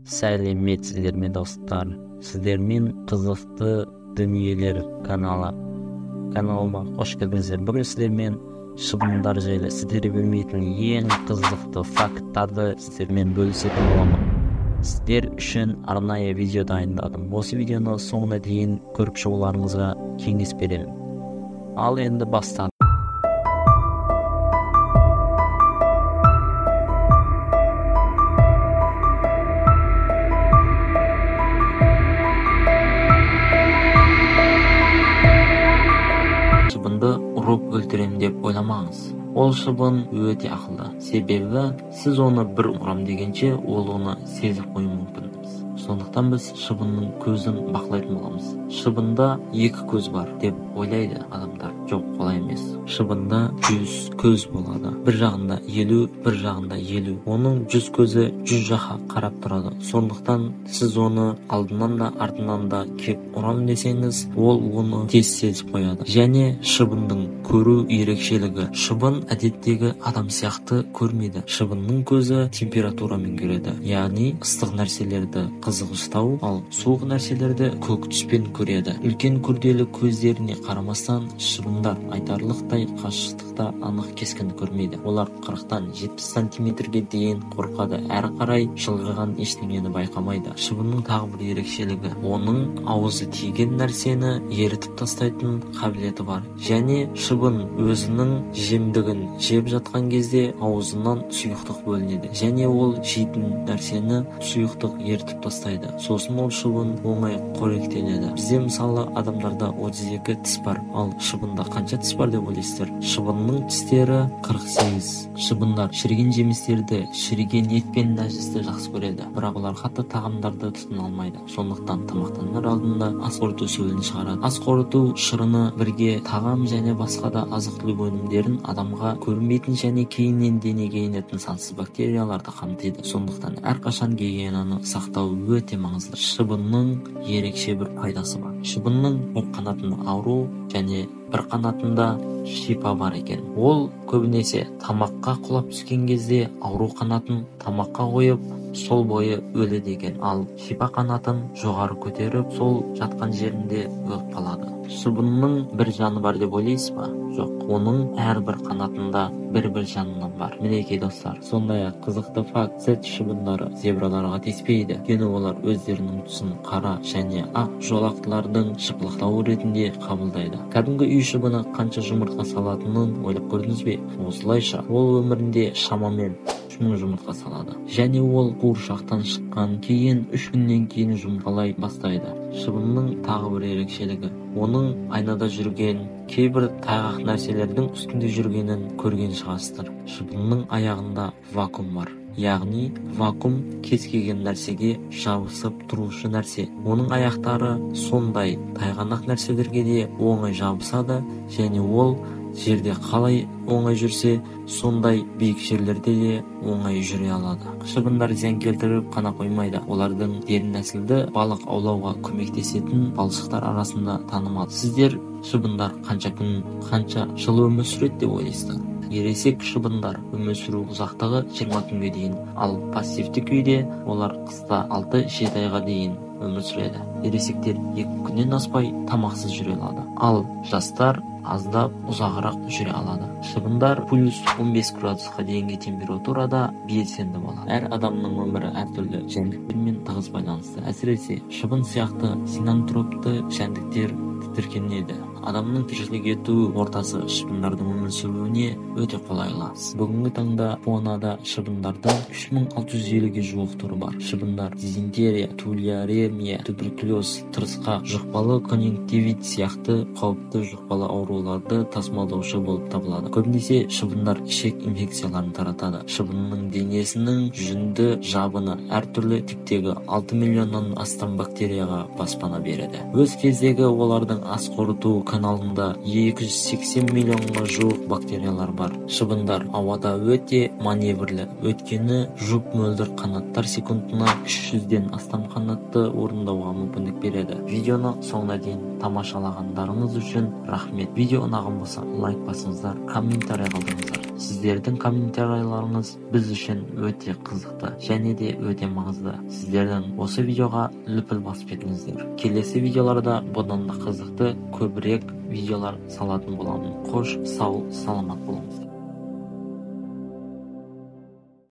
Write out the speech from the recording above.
Сәлеметсіздер ме, достар? Сіздермен Қызықты дүниелер каналы. Каналыма қош келдіңіздер. Бүгін сіздермен шыбындар жайлы сіздер білмейтін ең қызықты факттарды сіздермен бөлісетін боламын. Сіздер үшін арнайы видео дайындадым. Осы видеоны соңына дейін көріп шығуларыңызға кеңес беремін. Ал енді бастан. Шыбынды ұрып өлтірем деп ойламаңыз. Ол шыбын өте ақылды. Себебі сіз оны бір ұрам дегенше, ол оны сезіп қоюы мүмкін. Сондықтан біз шыбынның көзін бақылайтын боламыз. Шыбында екі көз бар деп ойлайды адамдар. Жоқ, олай емес. Шыбында 100 көз болады. Бір жағында 50, бір жағында 50. Оның 100 көзі 100 жаққа қарап тұрады. Сондықтан сіз оны алдынан да артынан да кеп ұрам десеңіз, ол оны тез сезіп қояды. Және шыбынның көру ерекшелігі. Шыбын әдеттегі адам сияқты көрмейді. Шыбынның көзі температурамен көреді. Яғни ыстық нәрселерді қызғыштау, ал суық нәрселерді көк түспен көреді. Үлкен күрделі көздеріне қарамастан шыбындар айтарлықтай қашықтықта анық кескінді көрмейді. Олар 40-тан 70 сантиметрге дейін қорқады, әрі қарай жылғыған ештеңені байқамайды. Шыбынның тағы бір ерекшелігі, оның ауызы тиген нәрсені ерітіп тастайтын қабілеті бар. Және шыбын өзінің жемдігін жеп жатқан кезде аузынан сұйықтық бөлінеді. Және ол жейтін нәрсені сұйықтық ерітіп тастайды. Сосын ол шыбын оңай қоректенеді. Бізде мысалы адамдарда 32 тіс бар, ал шыбында қанша тіс бар деп ойлайсыздар? Шыбынның тістері 48. Шыбындар шіріген жемістерді, шіріген ет пен нәжісті жақсы көреді, бірақ олар қатты тағамдарды тұтына алмайды. Сондықтан тамақтанар алдында ас қорыту сөлін шығарады. Ас қорыту шырыны бірге тағам және басқа да азық-түлік өнімдерін адамға көрінбейтін және кейіннен денеге енетін сансыз бактерияларды қамтиды. Сондықтан әрқашан гигиенаны сақтау өте маңызды. Шыбынның ерекше бір пайдасы бар. Шыбынның бір қанатында ауру және бір қанатында шипа бар екен. Ол көбінесе тамаққа құлап түскен кезде ауру қанатын тамаққа қойып, сол бойы өледі екен. Ал шипа қанатын жоғары көтеріп, сол жатқан жерінде өліп қалады. Шыбынның бір жаны бар деп ойлайсыз ба? Жоқ, оның әрбір қанатында бір-бір жанынан бар. Мінекей достар, сондай-ақ қызықты факт: зет шыбындары зебраларға тиіспейді. Өйткені олар өздерінің түсін қара және ақ жолақтылардың жыпылықтауы ретінде қабылдайды. Кәдімгі үй шыбыны қанша жұмыртқа салатынын ойлап көрдіңіз бе? Осылайша, ол өмірінде шамамен 3000 жұмыртқа салады. Және ол қуыршақтан шыққан кейін 3 күннен кейін жұмыртқалай бастайды. Шыбынның тағы бір ерекшелігі, оның айнада жүрген кейбір тайғақ нәрселердің үстінде жүргенін көрген шығарсыздар. Шыбынның аяғында вакуум бар. Яғни вакуум кез келген нәрсеге жабысып тұрушы нәрсе. Оның аяқтары сондай тайғанақ нәрселерге де оңай жабысады, және ол жерде қалай оңай жүрсе, сондай биік жерлерде де оңай жүре алады. Шыбындар зиян келтіріп қана қоймайды. Олардың дернәсілді балық аулауға көмектесетін балшықтар арасында танымал. Сіздер шыбындар қанша күн, қанша жыл өмір сүреді деп ойлайсыздар? Ересек шыбындар өмір сүру ұзақтығы 20 күнге дейін, ал пассивті күйде олар қыста 6-7 айға дейін өмір сүреді. Ересектер 2 күннен аспай тамақсыз жүре алады, ал жастар аздап ұзағырақ жүре алады. Шыбындар плюс 15 градусқа дейінгі температурада белсенді болады. Әр адамның өмірі әртүрлі жәндіктермен тығыз байланысты. Әсіресе шыбын сияқты синантропты жәндіктер тітіркенеді. Адамның тіршілік ету ортасы шыбындардың өмір сүруіне өте қолайлы. Бүгінгі таңда фаунада шыбындардың 3650-ге жуық түрі бар. Шыбындар дизентерия, туляремия, туберкулез, тырысқақ, жұқпалы конъюнктивит сияқты қауіпті жұқпалы ауруларды тасымалдаушы болып табылады. Көбінесе шыбындар ішек инфекцияларын таратады. Шыбынның денесінің жүнді жабыны әртүрлі типтегі 6 миллионнан астам бактерияға баспана береді. Өз кезегі олардың ас қорыту каналында 280 миллионға жуық бактериялар бар. Шыбындар ауада өте маневрлі, өйткені жұп мөлдір қанаттар секундына 300-ден астам қанатты орындауға мүмкіндік береді. Видеоны соңына дейін тамашалағандарыңыз үшін рахмет. Видео ұнаған болса лайк басыңыздар, комментарий қалдырыңыздар. Сіздердің комментарийларыңыз біз үшін өте қызықты және де өте маңызды. Сіздердің осы видеоға лүпіл басып кетіңіздер. Келесі видеоларда бұдан да қызықты көбірек видеолар салатын боламын. Қош, сау, саламат болыңыз.